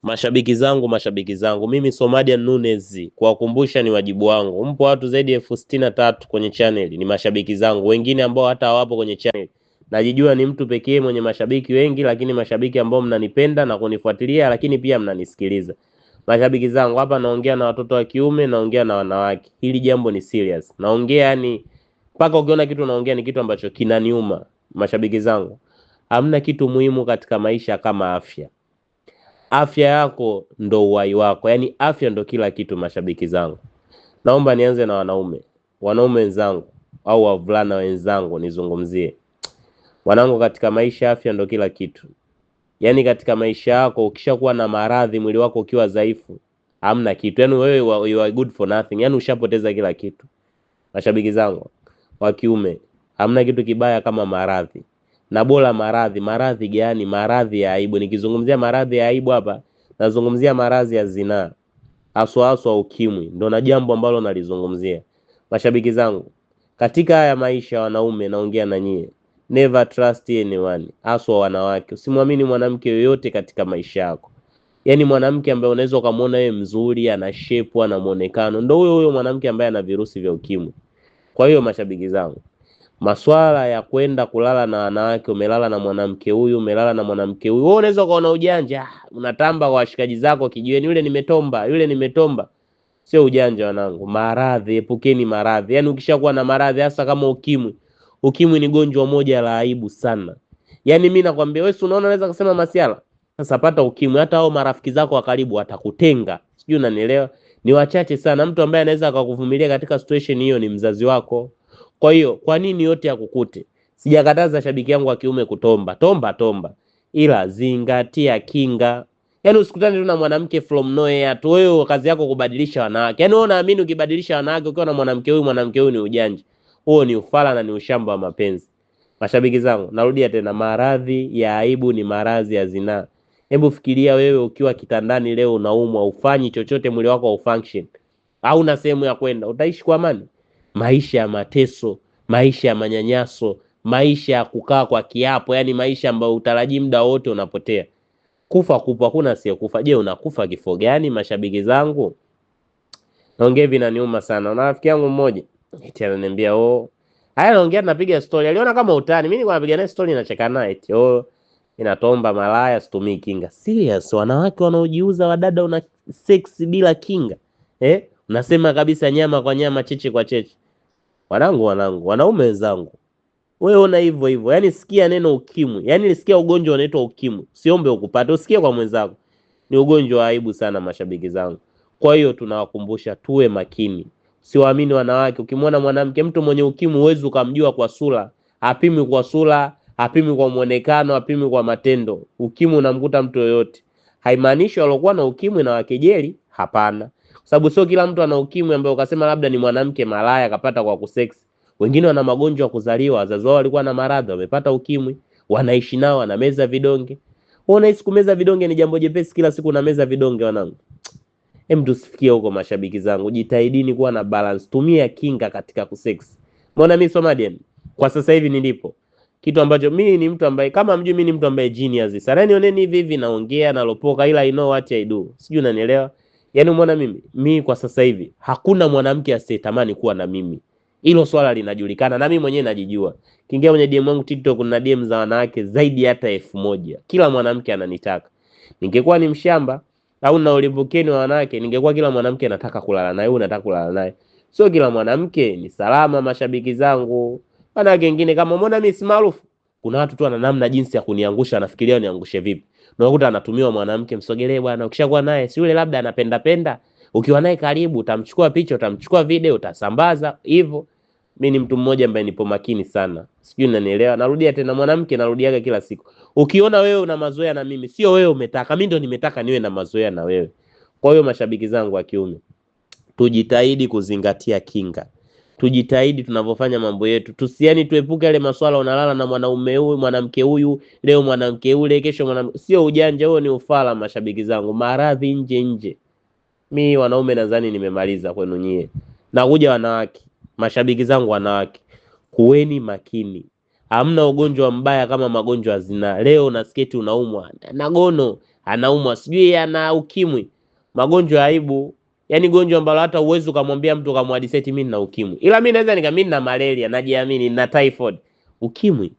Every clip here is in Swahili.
Mashabiki zangu, mashabiki zangu, mimi Somadian Nunez, kuwakumbusha ni wajibu wangu. Mpo watu zaidi ya 63,000 kwenye channel, ni mashabiki zangu, wengine ambao hata hawapo kwenye channel. Najijua ni mtu pekee mwenye mashabiki wengi, lakini mashabiki ambao mnanipenda na kunifuatilia, lakini pia mnanisikiliza. Mashabiki zangu, hapa naongea na watoto wa kiume, naongea na wanawake. Hili jambo ni serious. Naongea yani mpaka ukiona kitu naongea ni kitu ambacho kinaniuma. Mashabiki zangu, hamna kitu muhimu katika maisha kama afya. Afya yako ndo uhai wako, yaani afya ndo kila kitu. Mashabiki zangu, naomba nianze na wanaume, wanaume wenzangu au wavulana wenzangu, nizungumzie wanangu, katika maisha afya ndo kila kitu. Yaani katika maisha yako ukishakuwa na maradhi, mwili wako ukiwa dhaifu, hamna kitu, yaani wewe you are good for nothing, yaani ushapoteza kila kitu. Mashabiki zangu wa kiume, hamna kitu kibaya kama maradhi na bora maradhi. Maradhi gani? Maradhi ya aibu. Nikizungumzia maradhi ya aibu hapa, nazungumzia maradhi ya zinaa, haswa haswa ukimwi, ndo na jambo ambalo nalizungumzia. Mashabiki zangu, katika haya maisha wanaume, naongea na nyie, never trust anyone, haswa wanawake. Usimwamini mwanamke yoyote katika maisha yako. Yaani mwanamke ambaye unaweza ukamwona yeye mzuri, ana shape, ana muonekano, ndo huyo huyo mwanamke ambaye ana virusi vya ukimwi. Kwa hiyo mashabiki zangu, maswala ya kwenda kulala na wanawake, umelala na mwanamke huyu, umelala na mwanamke huyu, wewe unaweza ukaona ujanja, unatamba kwa washikaji zako kijiweni, yule nimetomba, yule nimetomba. Sio ujanja wanangu, maradhi, epukeni maradhi. Yaani ukishakuwa na maradhi, hasa kama ukimwi, ukimwi ni gonjwa moja la aibu sana. Yaani mimi nakwambia wewe, si unaona naweza kusema masiala. Sasa pata ukimwi, hata hao marafiki zako wa karibu watakutenga. Sijui unanielewa? Ni wachache sana mtu ambaye anaweza akakuvumilia katika situation hiyo ni mzazi wako. Kwa hiyo kwa nini yote yakukute? Sijakataza shabiki yangu wa kiume kutomba, tomba tomba, ila zingatia kinga. Yaani usikutane tu na mwanamke from nowhere tu, wewe kazi yako kubadilisha wanawake. Yaani wewe unaamini ukibadilisha wanawake, ukiwa na mwanamke huyu mwanamke huyu ni ujanja. Huo ni ufala na ni ushamba wa mapenzi. Mashabiki zangu, narudia tena, maradhi ya aibu ni maradhi ya zinaa. Hebu fikiria wewe ukiwa kitandani leo unaumwa, ufanyi chochote, mwili wako haufunction, hauna sehemu ya kwenda, utaishi kwa amani? Maisha ya mateso, maisha ya manyanyaso, maisha ya kukaa kwa kiapo, yani maisha ambayo utarajii muda wote unapotea. Kufa kupo, hakuna asiyekufa. Je, unakufa kifo gani? Mashabiki zangu, naongea hivi inaniuma sana. Na rafiki yangu mmoja eti ananiambia oh, haya naongea, tunapiga story, aliona kama utani, mimi nilikuwa napiga naye story, nacheka naye eti oh, inatomba malaya, situmii kinga. Serious, wanawake wanaojiuza, wadada, una sex bila kinga eh? Unasema kabisa nyama kwa nyama, cheche kwa cheche. Wanangu, wanangu, wanaume wenzangu, wewe ona hivyo hivyo. Yaani sikia neno ukimwi, yaani sikia ugonjwa unaitwa ukimwi, siombe ukupate, usikie kwa mwenzako. Ni ugonjwa wa aibu sana, mashabiki zangu. Kwa hiyo tunawakumbusha tuwe makini, siwaamini wanawake. Ukimwona mwanamke, mtu mwenye ukimwi huwezi ukamjua kwa sura, hapimi kwa sura, hapimi kwa muonekano, hapimi kwa matendo. Ukimwi unamkuta mtu yoyote. Haimaanishi waliokuwa na ukimwi na wakejeli, hapana, sababu sio kila mtu ana ukimwi ambaye ukasema labda ni mwanamke malaya akapata kwa kusex. Wengine wana magonjwa ya kuzaliwa, wazazi wao walikuwa na maradhi, wamepata ukimwi, wanaishi nao, wanameza vidonge. Wewe unahisi kumeza vidonge ni jambo jepesi? Kila siku unameza vidonge, wanangu. Hem, tusifikie huko mashabiki zangu, jitahidini kuwa na balance, tumia kinga katika kusex. Mbona mimi Somadian kwa sasa hivi nilipo, kitu ambacho mimi ni mtu ambaye kama mjui, mimi ni mtu ambaye genius sana, nioneni hivi hivi naongea nalopoka, ila I know what I do, sijui unanielewa. Yaani umeona mimi kwa sasa hivi hakuna mwanamke asiyetamani kuwa na mimi. Hilo swala linajulikana na mimi mwenyewe najijua. Kiingia kwenye DM wangu TikTok na DM za wanawake zaidi hata 1000. Kila mwanamke ananitaka. Ningekuwa ni mshamba au na ulimbukeni wa wanawake, ningekuwa kila mwanamke anataka kulala naye, huyu nataka kulala naye. Sio kila mwanamke ni salama, mashabiki zangu. Wanawake wengine kama umeona mimi si maarufu, kuna watu tu wana namna jinsi ya kuniangusha, anafikiria niangushe vipi. Unakuta anatumiwa mwanamke, msogelee bwana, ukishakuwa naye si yule labda anapenda penda, ukiwa naye karibu utamchukua picha, utamchukua video, utasambaza hivyo. Mimi ni mtu mmoja ambaye nipo makini sana, sijui unanielewa. Narudia tena, mwanamke, narudiaga kila siku, ukiona wewe una mazoea na mimi, sio wewe umetaka, mimi ndo nimetaka niwe na mazoea na wewe. Kwa hiyo mashabiki zangu wa kiume, tujitahidi kuzingatia kinga, tujitahidi tunavyofanya mambo yetu, tusiani, tuepuke yale maswala unalala na mwanaume huyu mwanamke huyu leo mwanamke ule kesho mwanamke. Sio ujanja huo, ni ufala mashabiki zangu, maradhi nje nje. Mi wanaume nadhani nimemaliza kwenu nyie. Nakuja wanawake, mashabiki zangu wanawake, kuweni makini. Hamna ugonjwa mbaya kama magonjwa ya zinaa. Leo unasikia eti unaumwa na gono, anaumwa sijui ana ukimwi, magonjwa ya aibu. Yaani gonjwa ambalo hata uwezo ukamwambia mtu ukamhadisia eti mimi nina ukimwi, ila mimi naweza nikamimi nina malaria, najiamini nina typhoid. Ukimwi,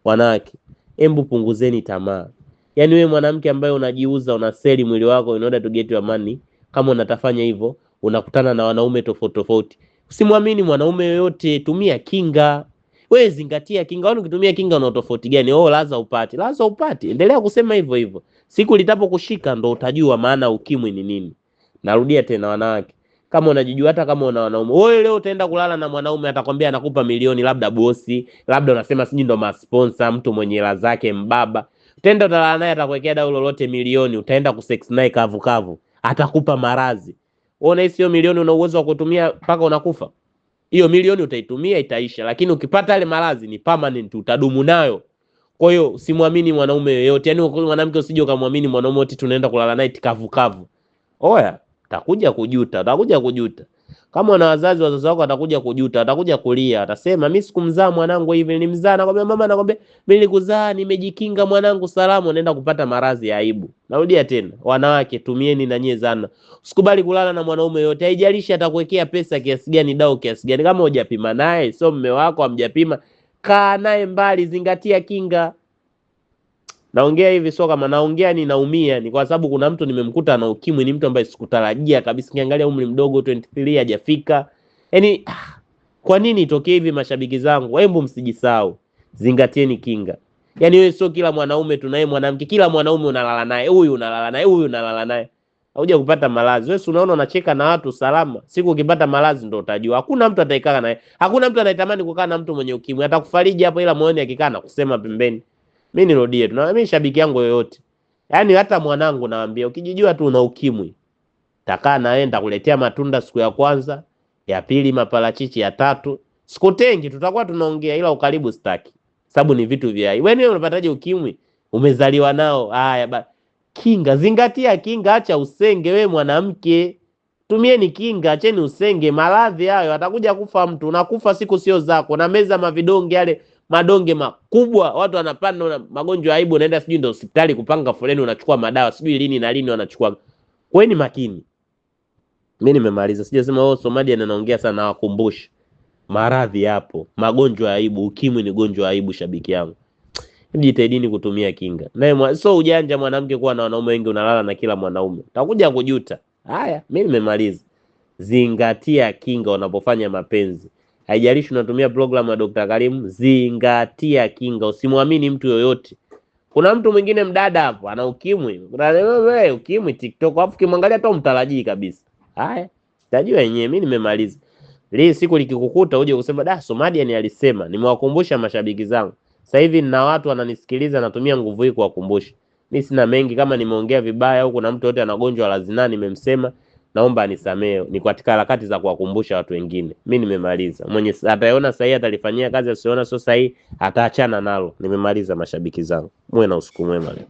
wanawake, embu punguzeni tamaa. Yaani wewe mwanamke ambaye unajiuza, unaseli mwili wako in order to get your money, kama unatafanya hivyo, unakutana na wanaume tofauti tofauti. Usimwamini mwanaume yoyote, tumia kinga. Wewe zingatia kinga. Wewe ukitumia kinga una tofauti gani? Oh, laza upate. Laza upate. Endelea kusema hivyo hivyo. Siku litapokushika ndo utajua maana ukimwi ni nini. Narudia tena, wanawake, kama unajijua, hata kama una wanaume, wewe leo utaenda kulala na mwanaume atakwambia anakupa milioni, labda bosi, labda unasema sijui ndo masponsa, mtu mwenye hela zake, mbaba. Utaenda utalala naye, atakuwekea dau lolote milioni, utaenda kusex naye kavu kavu, atakupa maradhi. Wewe unahisi hiyo milioni una uwezo wa kutumia mpaka unakufa? Hiyo milioni utaitumia itaisha, lakini ukipata yale maradhi ni permanent, utadumu nayo. Kwa hiyo usimwamini mwanaume yoyote, yaani mwanamke usije ukamwamini mwanaume wote tunaenda kulala naye kavu kavu. Oya, utakuja kujuta, utakuja kujuta. Kama una wazazi, wazazi wako watakuja kujuta, watakuja kulia, watasema mimi sikumzaa mwanangu hivi, nilimzaa. Nakwambia mama, nakwambia mimi nilikuzaa, nimejikinga mwanangu salama, unaenda kupata maradhi ya aibu. Narudia tena, wanawake tumieni na nyie zana. Usikubali kulala na mwanaume yote, haijalishi atakuwekea pesa kiasi gani, dau kiasi gani. Kama hujapima naye, sio mume wako, hamjapima, kaa naye mbali, zingatia kinga. Naongea hivi sio kama naongea ninaumia, ni kwa sababu kuna mtu nimemkuta ana ukimwi, ni mtu ambaye sikutarajia kabisa. Nikiangalia umri mdogo 23 hajafika. Yaani kwa nini itokee hivi mashabiki zangu? Hebu msijisahau. Zingatieni kinga. Yaani wewe sio kila mwanaume tunaye mwanamke, kila mwanaume unalala naye, huyu unalala naye, huyu unalala naye. Hauja kupata maradhi. Wewe unaona unacheka na watu salama. Siku ukipata maradhi ndo utajua. Hakuna mtu ataikaa naye. Hakuna mtu anayetamani kukaa na mtu mwenye ukimwi. Atakufariji hapo, ila moyoni akikaa na kusema pembeni. Mimi nirudie tu. Na mimi shabiki yangu yoyote. Yaani hata mwanangu naambia ukijijua tu una ukimwi, takaa na wewe, nitakuletea matunda siku ya kwanza, ya pili maparachichi, ya tatu. Sikutengi, tutakuwa tunaongea, ila ukaribu sitaki. Sababu ni vitu vya aibu. Wewe unapataje ukimwi? Umezaliwa nao. Haya kinga, zingatia kinga, acha usenge wewe mwanamke. Tumieni kinga, acheni usenge. Maradhi hayo atakuja kufa mtu, unakufa siku sio zako. Na meza mavidonge yale madonge makubwa, watu wanapanda na magonjwa ya aibu, unaenda sijui ndio hospitali kupanga foleni, unachukua madawa sijui lini na lini wanachukua. Kweni makini. Mimi nimemaliza, sijasema oh, Somalia anaongea sana, nawakumbusha maradhi yapo, magonjwa ya aibu. Ukimwi ni gonjwa ya aibu, shabiki yangu. Jitahidini kutumia kinga. Naye so ujanja mwanamke kuwa na wanaume wengi, unalala na kila mwanaume, utakuja kujuta. Haya, mimi nimemaliza. Zingatia kinga unapofanya mapenzi. Haijalishi unatumia programu ya Dr. Karim, zingatia kinga, usimwamini mtu yoyote. Kuna mtu mwingine mdada hapo ana ukimwi. Kuna wewe ukimwi TikTok, alafu kimwangalia hata umtarajii kabisa. Haya, tajua yenyewe, mimi nimemaliza. Leo siku likikukuta uje kusema da, Somalia ni alisema. Nimewakumbusha mashabiki zangu. Sasa hivi nina watu wananisikiliza, natumia nguvu hii kuwakumbusha. Mimi sina mengi, kama nimeongea vibaya au kuna mtu yote ana gonjwa la zinaa nimemsema, naomba anisamehe. Ni katika harakati za kuwakumbusha watu wengine. Mimi nimemaliza. Mwenye ataona sahihi atalifanyia kazi, asiona sio sahihi ataachana nalo. Nimemaliza mashabiki zangu. Muwe na usiku mwema leo.